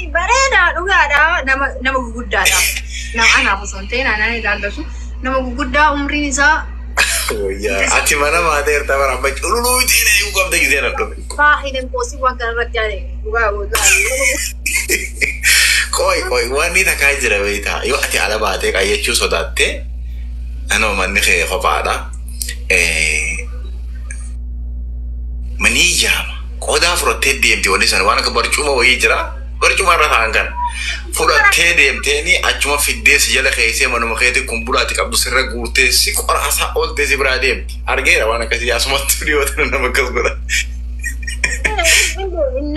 Ani bareedaa dhugaadha, nama guguddaadha. Nama anaaf osoo hin ta'in anaan ilaallatu nama guguddaa umriin isaa. Ati mana maateerta bara amma cululuu ittiin eeguu qabda gisee na dhufe. Baay'een qoosii waan kana irratti ani dhugaa booda. Qoy qoy, wanni takkaa jira beektaa, yoo ati ala baatee qayyachuu sodaatte, anoo manni kee kophaadha. Manii jaama qodaa fudhattee deemti, wanni sana waan akka barcuma wayii jira, barcuma irra taa'an kana fudhattee deemteeni achuma fiddee si jala keessee manuma keetii kumbulaati qabdu sirra guurtee si qoraasaa ooltee si biraa deemti. Argeera waan akkasii, asumatti dhiyootan nama akkas godha.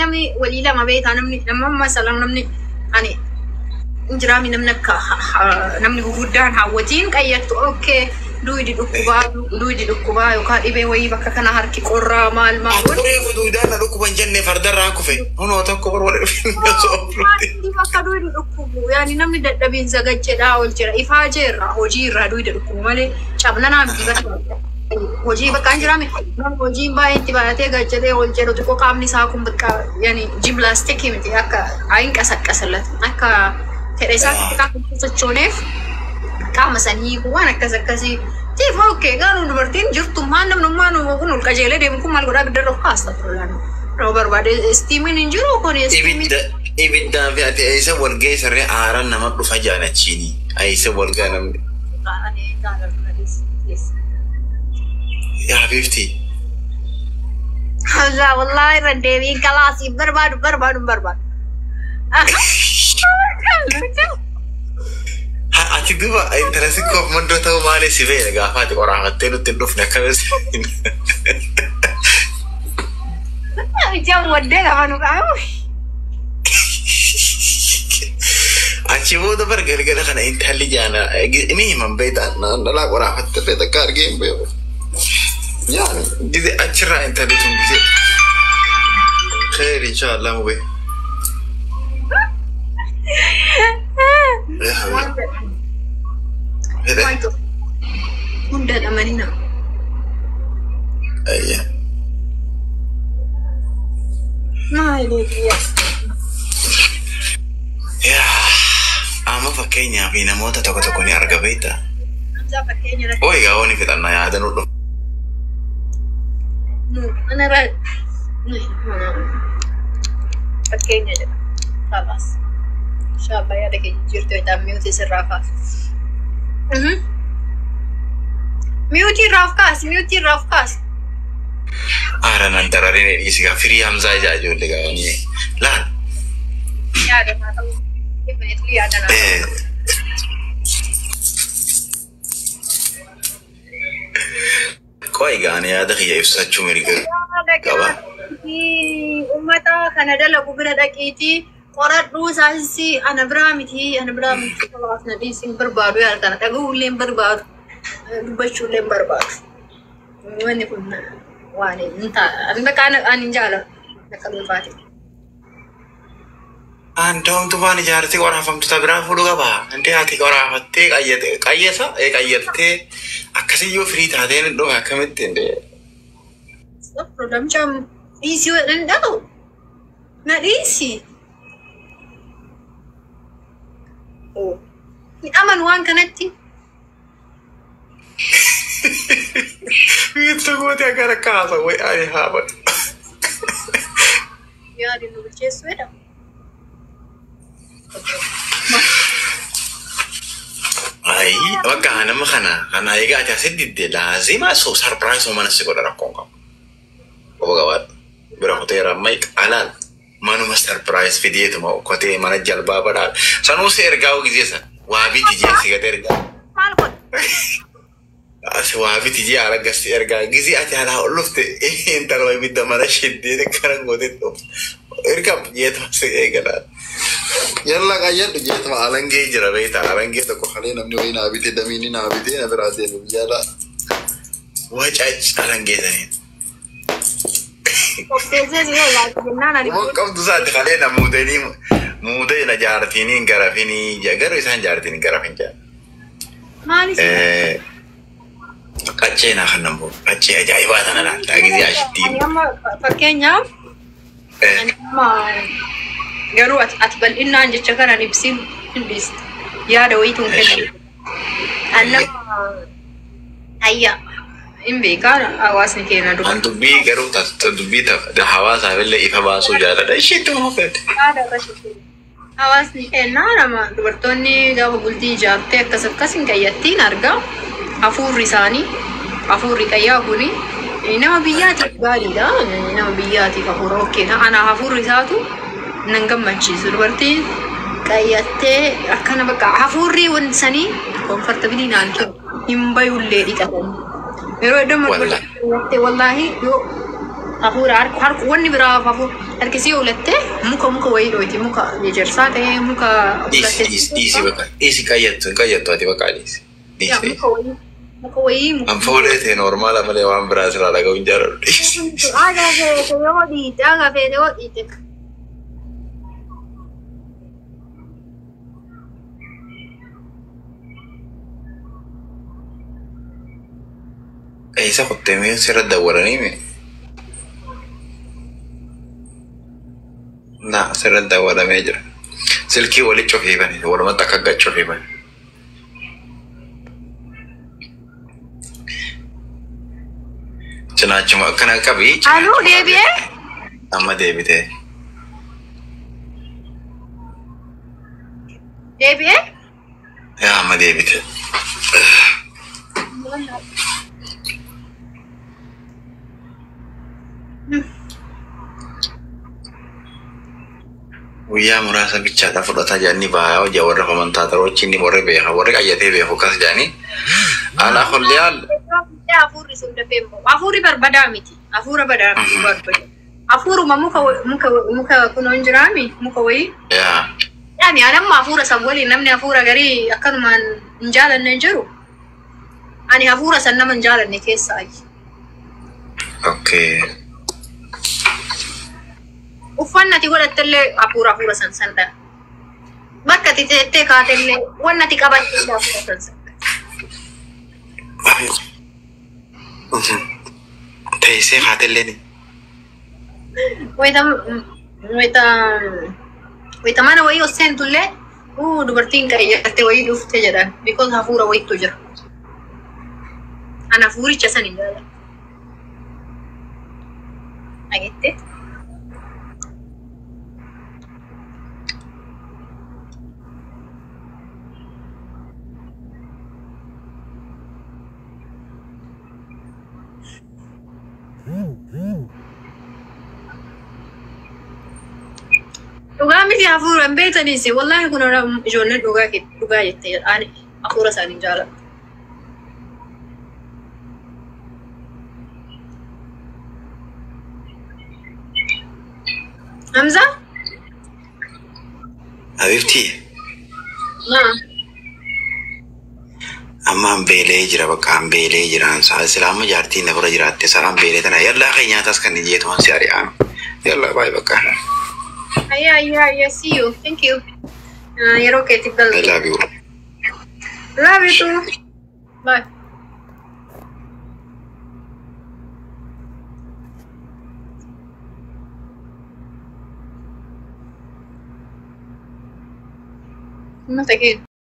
Namni walii lama beekaa, namni nama masalan namni ani injiraami, namni akka namni guguddaan hawwatiin qayyattu, okay, duwidi dhukkubaa, duwidi dhukkubaa yookaan dhibee wayii bakka kana harki qorraa maal maal. Turee duudaan na dhukkuban jenne fardarraa kufe. Hunoo tokko bar wal dhufee osoo oofnutti. Bakka duwidi dhukkubu yaani namni dadhabiinsa gachedhaa ol jira, ifaa jeerra hojii irraa duwida dhukkubu malee cabnanaa miti, bakka hojii bakka hin jiraame namni hojiin baay'ee itti baay'atee gachedhee ol jedhu xiqqoo qaamni isaa kun bakka yaani jimlaastikii miti, akka ayin qasaqqasallat akka fedha isaatti qaama sochooneef qaama sanii hiikuu waan akkas akkasii tiif. Okay, garuu dubartiin jirtu maan namnummaan kun ol qajeelee deemu kun maal godhaa biddarra kaasta turan nama barbaade istiimiin hin jiru kun istiimiin. Ibidda ibiddaa fi ati eessa wal geessarree aaraan nama dhufa jaalachiini. Eessa wal gaa namni. Yaa bifti. Hamza, wallahi irra deebiin kalaasii barbaadu barbaadu barbaadu. Ati duba intala sikkoof mandoo ta'uu maali si feene gaafa ati qoraafattee nutti hin dhufne akkamis. Ijaan waddee lafa nu qaamu. Achi booda bar galgala kana intalli jaana ni himan beektaa dhalaa qoraafatte illee takka argee hin beeku. Yaani gize achirraa intalli tun gize. Kheer inshallah mubee. Hunda dhamanii nama. Ayya. Maali biyya? Yaa, amma fakkeenyaaf namoota tokko tokko ni arga beektaa. Hamzaa, fakkeenya natti. Ooyi gaa ni fixannaa yaada nu dhufu. Nu anarra fakkeenya jedha. Kalaas. Inshallah yaada keenya jirtu yoo mute sirraa kaasu. Mute irraa of kaasi, mute irraa of kaasi. Aara nan darareen dhiisi gaa firii Hamzaa ijaa ijoollee gaa ni laal. Yaada naa ta'u. Definitely yaada naa ta'u. Qo'i gaa ani yaada kiyya ibsachuu mirga qaba. Uummata kana dalagu bira dhaqiitii qoradhuu, saayinsii ana biraa miti, ana biraa miti. Kalaas na dhiisi, hin barbaadu yaada kana dhaga'uullee hin barbaadu, dubbachuullee hin barbaadu. Wanni kun waan hin ta'a. Ani bakka ani hin jaalladhu akka dhuunfaati. Antoomtu waan ijaartii qoraafamtu ta biraa fuudhuu qaba. Antee ati qoraafattee qayyate qayyasa qayyattee akkasiyyuu firii taatee ni dhufa akkamitti indee. Namicha dhiisii hin dhaga'u. Na dhiisi. Hin amanu waan kanatti. Wiirtuu gootee akka rakka haasawuu ani haafadhu. Yaadi nu bilcheessu jedha. Ayi bakka nama kana kana egaa ati asitti didde laazima so surprise mana si godha, rakkoon qabu. Qoba qabaadhu. Bira kuteera amma alaan manuma surprise fideetuma okkotee mana jalbaa badhaa. Sanuu si ergaa gisee sana waa biti jee si gad ergaa. Maal godha? Asi waa biti jee haala gasti ergaa gisee ati alaa ol dhufte intala ibidda mana shiddee kana gootee dhufte. Ergaa jeetuma si eegala. Yalla qayyadhu jeetuma alangee jira beektaa, alangee tokko kalee namni wayii naa bitee damiini naa bitee na biraa deeme biyyaadha. Wacac alangee saniin. Qopheessee si eegaa jennaan ani. Waan qabdu isaati kalee na muudanii muudee na jaartiin hin garafinii garuu isaan jaartiin hin garafin jaa. Maali si? Qaccee naa kan nambu qaccee ajaa'ibaa tana laaltaa gisee ashittii. Ani amma fakkeenyaaf ani amma Garuu ati bal'inaan jecha kanaan ibsin hin dhiistu. Yaada wayiituun kenna. Annama ayya hin beekaa hawaasni keenya An dubbii garuu dubbii hawaasaaf illee ifa baasuu jaaladha. Isheetti fufeete. Hawaasni keenya nama dubartoonni gaafa bultii ijaartee akkas akkas hin qayyattiin argaa. Hafuurri isaanii hafuurri qayyaa kuni nama biyyaatiif gaariidha. Nama biyyaatiif hafuura okkeedha. Ana hafuurri isaatu nan gammachiisu. Dubartiin qayyattee akkana bakka hafuurri wanti sanii comfortable naan kennu hin bayullee dhiqatanii. Yeroo iddoo qayyattee wallaahi yoo hafuura harku wanni biraa hafuura harkisii ulattee muka wayii dhoyti muka ejersaa ta'ee muka Dhiisi dhiisi bakka dhiisi qayyattu hin qayyattu ati bakka dhiisi. Muka wayii muka wayii muka. An foolee ta'e normaala malee waan biraa sirraa dhaga'u hin jaalladhu dhiisi. Aadaa feete yoo dhiite aadaa feete yoo dhiite. Eessa kuttee mee sirra dawwalanii mee? Na sirra dawwalamee jira. Silkii walitti cufeefani walumatti akka gad cufeefani. Cinaachuma akkana qabii. Aluu deebi'ee? Amma deebitee. Deebi'ee? Yaa amma deebite. Guyyaa muraasa bichaadha fudhataa jedhanii bahaa hojii warra komantaatarochi inni warri beeka warri qayyatee beeku akkas jedhanii. Alaa holli haal. Hafuurri sun dafee immoo hafuurri barbadaa miti. Hafuura badaa miti barbada. Hafuuruma muka muka muka kun hin jiraami muka wayii. Yaa. Yaani anamma hafuura san waliin namni hafuura garii akkanumaan hin jaalanne hin jiru. Ani hafuura san nama hin jaalanne keessaa ayyi. Okay. Uffanni ati godhattellee hafuura hafuura san san dha. Bakka ati teettee kaatellee wanni ati qabattellee hafuura san san. Teessee kaatellee ni. Wayita wayita wayita mana wayii ol seentullee dubartiin qayyattee wayii dhufte jedhan because hafuura wayiitu jira. Ana hafuuricha san hin jaalladhu. Dhageettee? Dhugaa miti hafuura hin beektaniis wallaahi kun ijoolleen dhugaa dhugaa jettee ani hafuura isaanii hin jaalladhu. Hamza? Habibti. Naa. Amma an beelee jira bakka an beelee jira. Sila amma jaartiin na bira jiraatte sa'aan beelee tana yallaa kee nyaatas kan jeetuman si ari'aan. Yallaa baay'ee bakka. Ayyaa ayyaa ayyaa see you. Thank you. Yeroo keetiif I galtu. love you. Love you too. Bye. Uummata keenya.